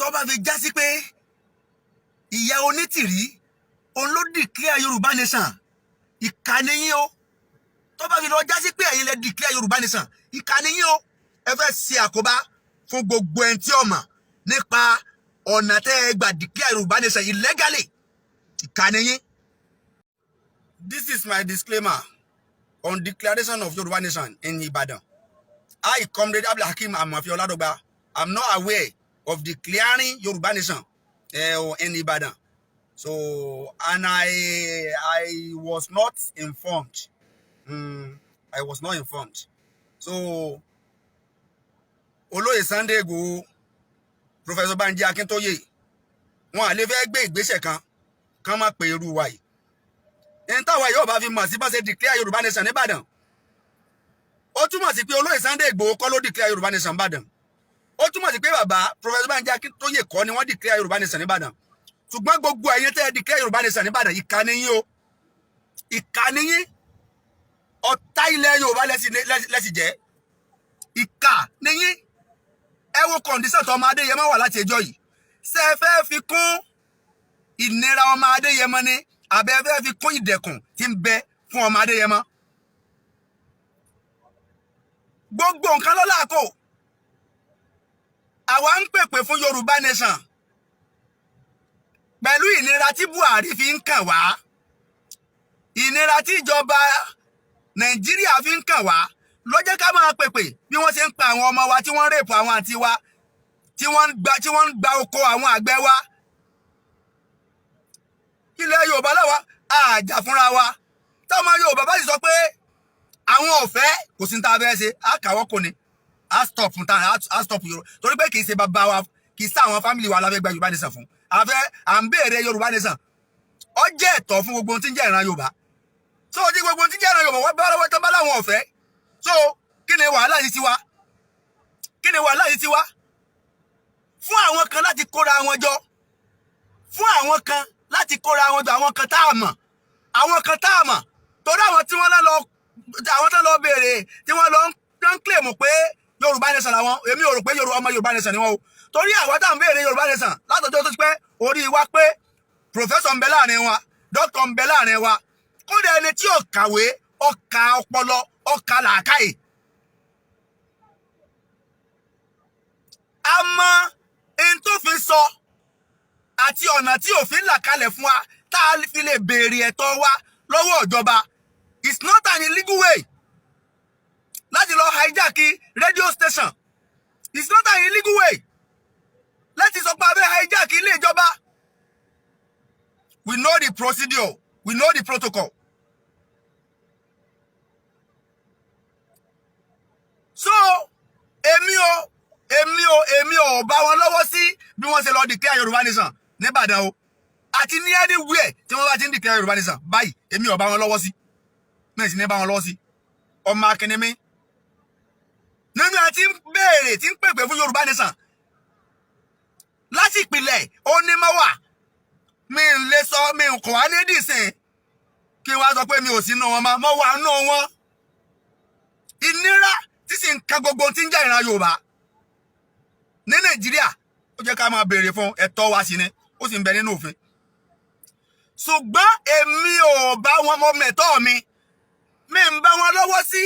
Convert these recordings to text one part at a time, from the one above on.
Tó bá fi já sí pé ìyá Onítìrí òun ló declare Yorùbá nation, ìkà ni yín o. Tó bá fi lọ já sí pé ẹ̀yin lẹ declare Yorùbá nation, ìkà ni yín o. Ẹ fẹ́ ṣe àkóbá fún gbogbo ẹni tí ó mọ̀ nípa ọ̀nà tẹ́ ẹ gbà declare Yorùbá nation illegally. Ìkà ni yín. This is my disclaimer on declaration of Yoruba nation in Ibadan. I, Comrade Abdulhakeem Amofi Oladogba, am not aware of declaring Yoruba nation in Ibadan. So, and I was not informed. I was not informed. So, Olóyè Sunday Igboho, Professor Banji Akintoye, wọn à lè fẹ́ gbé ìgbésẹ̀ kan kán má pe irú wa yìí. Ní táwa yóò bá fi mọ̀ sí bá ṣe declare Yorùbá nation nìbàdàn, ó túmọ̀ sí pé Olóyè Sunday Igboho kọ́ ló declare Yorùbá nation nìbàdàn. Ó túmọ̀ sí pé bàbá Professor Banji Akintoye kọ́ ni wọ́n declare Yorùbá nation nìbàdàn. Ṣùgbọ́n gbogbo ẹ̀yin tẹ́ ẹ declare Yorùbá nation nìbàdàn, ìkà ni yín o, ìkà ni yín. Ọ̀tá ilẹ̀ Yorùbá lẹ́sì jẹ́, ìkà ni yín. Ẹ wo condition tó ọmọ Adéyẹmọ wà láti ẹjọ́ yìí. Ṣé ẹ fẹ́ fi kún ìnira ọmọ Adéyẹmọ ni, àbẹ́ ẹ fẹ́ fi kún ìdẹ̀kùn tí ń bẹ fún ọmọ Adéyẹmọ? Gbogbo nǹkan lọ́la kò àwa ń pèpè fún Yorùbá nation pẹ̀lú ìnira tí Buhari fi ń kàn wá, ìnira tí ìjọba Nàìjíríà fi ń kàn wá ló jẹ́ ká máa pèpè. Bí wọ́n ṣe ń pa àwọn ọmọ wa, tí wọ́n ń rape àwọn àǹtí wa, tí wọ́n ń gba oko àwọn àgbẹ̀ wa. Ilẹ̀ Yorùbá láwa àjà fúnra wa. Táwọn Yorùbá bá sì sọ pé àwọn ò fẹ́, kò sí ní tá a fẹ́ ṣe, á kàwọ́ kò ní á stop fún tá á stop Yorùbá, torí pé kì í ṣe bàbá wa, kì í ṣe àwọn family wa la fẹ́ gba Yorùbá nation fún. Àfẹ́ à ń béèrè Yorùbá nation, ó jẹ́ ẹ̀tọ́ fún gbogbo ohun tí ń jẹ́ ìran Yorùbá. So tí gbogbo ohun tí ń jẹ́ ìran Yorùbá wọ́n bá lọ́wọ́ tán bá láwọn ọ̀fẹ́, so kí ni wàhálà yìí ti wá? Kí ni wàhálà yìí ti wá fún àwọn kan láti kóra wọn jọ, fún àwọn kan láti kóra wọn jọ, àwọn kan tá a mọ̀, àwọn kan tá a mọ̀? Torí àwọn tí wọ́n lọ, àwọn tó lọ béèrè, tí wọ́n lọ ń claim pé Yorùbá nation làwọn, èmi ò rò pé ọmọ Yorùbá nation ni wọ́n o. Torí àwọn tá à ń béèrè Yorùbá nation látọjọ́ tó ti pẹ́, orí wa pé professor ń bẹ láàrin wa, doctor ń bẹ láàrin wa, kódà ẹni tí ò kàwé, ó ka ọpọlọ, ó ka làákàyè. A mọ ẹni tó fi sọ àti ọ̀nà tí òfin là kalẹ̀ fún wa tá a fi lè béèrè ẹ̀tọ́ wa lọ́wọ́ ìjọba. It's not an illegal way láti lọ hijack radio station. It's not an illegal way láti sọ pé a fẹ́ hijack ilé ìjọba. We know the procedure, we know the protocol. So èmi ò bá wọn lọ́wọ́ sí bí wọ́n ṣe lọ declare Yorùbá nation nìbàdàn o, àti ní anywhere tí wọ́n bá ti ń declare Yorùbá nation báyìí. Èmi ò bá wọn lọ́wọ́ sí náà sì ní bá wọn lọ́wọ́ sí. Ọmọ akínní nínú ẹ tí ń béèrè, tí ń pèpè fún Yorùbá nation láti ìpìlẹ̀, ó ní mọ́ wà. Mi ń lè sọ, mi kò wá ní dìsìn kí n wá sọ pé mi ò sínú wọn mọ́. Mo wà nínú wọn. Ìnira tí sì ń ka gbogbo tí ń jẹ́ ìran Yorùbá ní Nàìjíríà, ó jẹ́ ká máa béèrè fún ẹ̀tọ́ wa sí ni, ó sì ń bẹ nínú òfin. Ṣùgbọ́n èmi ò bá wọn mọ mẹ̀tọ́ mi, mi ń bá wọn lọ́wọ́ sí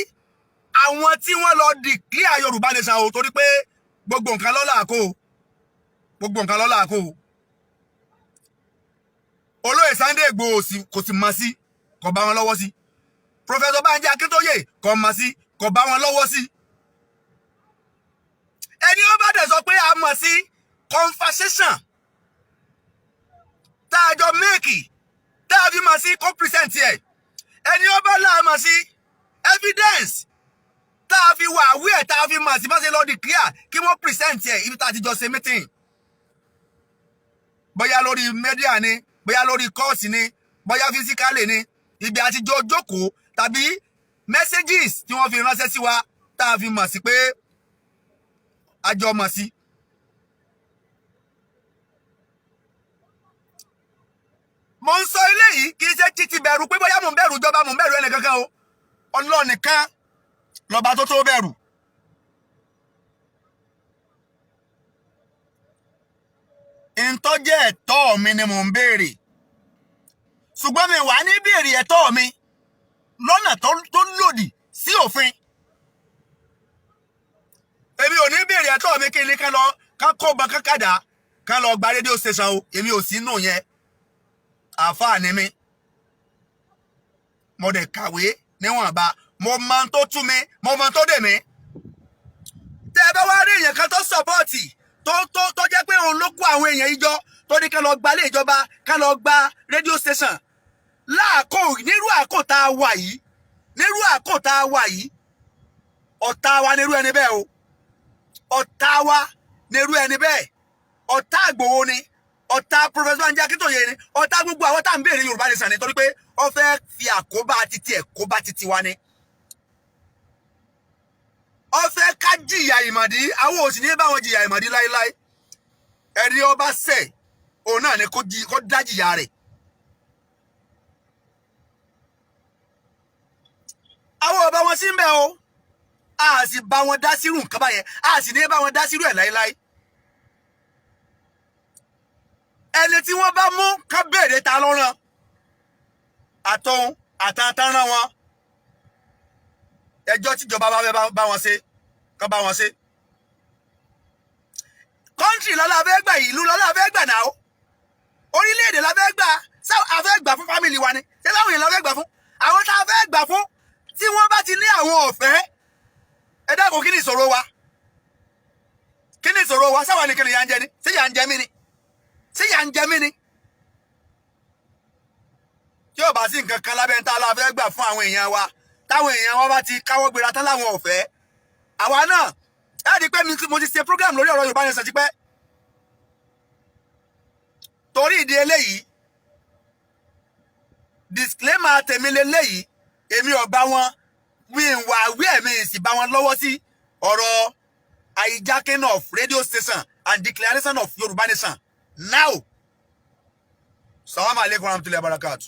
àwọn tí wọ́n lọ declare Yorùbá nation o, torí pé gbogbo nǹkan lọ́la kó o, gbogbo nǹkan lọ́la kó o. Olóyè Sunday Igboho kò sì mọ̀ sí, kò bá wọn lọ́wọ́ sí. Professor Banji Akíntóyè kò mọ̀ sí, kò bá wọn lọ́wọ́ sí. Ẹni ó bá dẹ̀ sọ pé a mọ̀ sí conversation tá a jọ make tá a fi mọ̀ sí, kó present ẹ̀. Ẹni ó bá láà mọ̀ sí evidence tá a fi wà aware tá a fi mọ̀ sí bá ṣe lọ declare, kí wọ́n present ẹ̀ ibi tá a ti jọ ṣe meeting, bóyá lórí media ni, bóyá lórí course ni, bóyá physically ni, ibi àtijọ́ jókòó, tàbí messages tí wọ́n fi ránṣẹ́ sí wa tá a fi mọ̀ sí pé a jọ mọ̀ sí. Mo ń sọ eléyìí, kì í ṣe títí bẹ̀rù pé bóyá mò ń bẹ̀rù ìjọba, mò ń bẹ̀rù ẹnì kankan o. Ọlọ́run nìkan lọ́ba tó tó bẹ̀rù. Tó jẹ́ ẹ̀tọ́ mi ni mò ń béèrè, ṣùgbọ́n mi wà ní béèrè ẹ̀tọ́ mi lọ́nà tó lòdì sí òfin. Èmi ò ní béèrè ẹ̀tọ́ mi kí ni ká lọ ká kó bọn kákàdá ká lọ gba radio station o. Èmi ò sí nù yẹn. Àáfàá ni mí, mo dẹ̀ kàwé níwọ̀nba. Mo mọ ohun tó tú mi, mo mọ ohun tó dè mí. Tẹ́ ẹ bá wá rí èèyàn kan tó support, tó jẹ́ pé òun ló kó àwọn èèyàn yìí jọ, tó ní ká lọ gbalé ìjọba, ká lọ gba radio station láàkó nírú àkó tá a wà yìí, nírú àkó tá a wà yìí, ọ̀tá wa nírú ẹni bẹ́ẹ̀ o. Ọ̀tá wa nírú ẹni bẹ́ẹ̀. Ọ̀tá Ìgbòho ni, ọ̀tá Professor Banji Akíntóyè ni, ọ̀tá gbogbo àwọn tá à ń béèrè Yorùbá Nation ni, torí pé ó fẹ́ fi àkóbá títí ẹ̀ kóbá títí wa ni. Ó fẹ́ ká jìyà ìmọ̀dí, àwọn ò sì ní bá wọn jìyà ìmọ̀dí láéláé. Ẹni ọba ṣẹ̀, òun náà ni kó dá jìyà rẹ̀. Àwọn ọba wọn sí ń bẹ o, a sì bá wọn dá sírù nǹkan báyẹn, a sì ní bá wọn dá sírù ẹ̀ láéláé. Ẹni tí wọ́n bá mú, ká béèrè ta lọ́rùn àtọ̀hún àtàtàn wọn. Ẹjọ́ tíjọba bá fẹ́ bá wọn ṣe, ká bá wọn ṣe. Country lọ́la fẹ́ gbà, ìlú lọ́la fẹ́ gbà náà, orílẹ̀-èdè la fẹ́ gbà. Ṣé a fẹ́ gbà fún family wa ni? Ṣé báwọn èèyàn la fẹ́ gbà fún? Àwọn tá a fẹ́ gbà fún, tí wọ́n bá ti ní àwọn ọ̀fẹ́, ẹ dákun, kí ni ìṣòro wa? Kí ni ìṣòro wa? Sáwà ní kí ni yà ń jẹ ni? Ṣé yà ń jẹ mí ni? Ṣé yà ń jẹ mí ni? Tí ò bá sí nǹkan kan lábẹ́ ń tá a la fẹ́ gbà fún àwọn èèyàn wa, táwọn èèyàn wa bá ti káwọ́ gbéra tán láwọn ọ̀fẹ́, àwa náà ẹ rí i pé mo ti ṣe program lórí ọ̀rọ̀ Yorùbá Nation tipẹ́. Torí ìdí eléyìí, disclaimer tèmi leléyìí: èmi ò bá wọn wí wà wí, ẹ̀mí sì bá wọn lọ́wọ́ sí ọ̀rọ̀ hijacking of radio station and declaration of Yorùbá Nation now. Salaam alaikum warahmatullahi wabarakatuh.